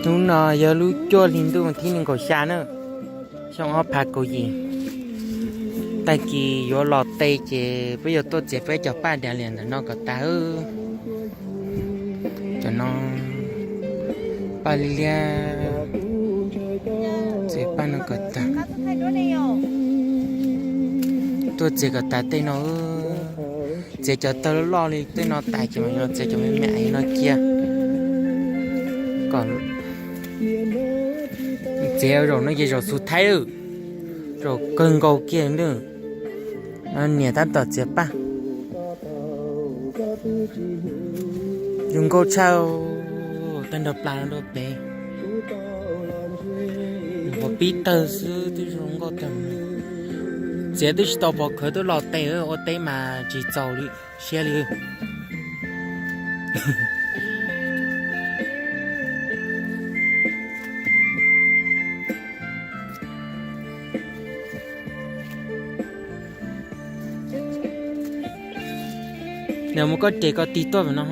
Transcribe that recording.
Hnub no yog lub cuaj hli ntuj thib nees nkaum xya na, xyoo ob phav kaum yim. Tag kis yuav los tes ces peb yuav tuaj txiav peb cov paj dav liam ntawm no kom tas. Cov no paj liab liab, txiav paj no kom tas. Tuaj txiav kom tas tej no, txiav cov tawg loj loj li tej no tas ces mas yuav txiav cov me me no cia. Kom txiav zaum no ces zaum xu thaib lawm, zaum kawg nkaus kiag lawm. Niam tab tom txiav paj. Zoo nkauj tshaj, tag nrho plas no rau pem. Nyuam qhuav pib tawg xwb twb zoo nkauj tag. Txiav twb tsis tau pov khawv twb los tes, ua teb mas tsis txaus li, siab li. Nws mus koj ces koj tig tuaj no.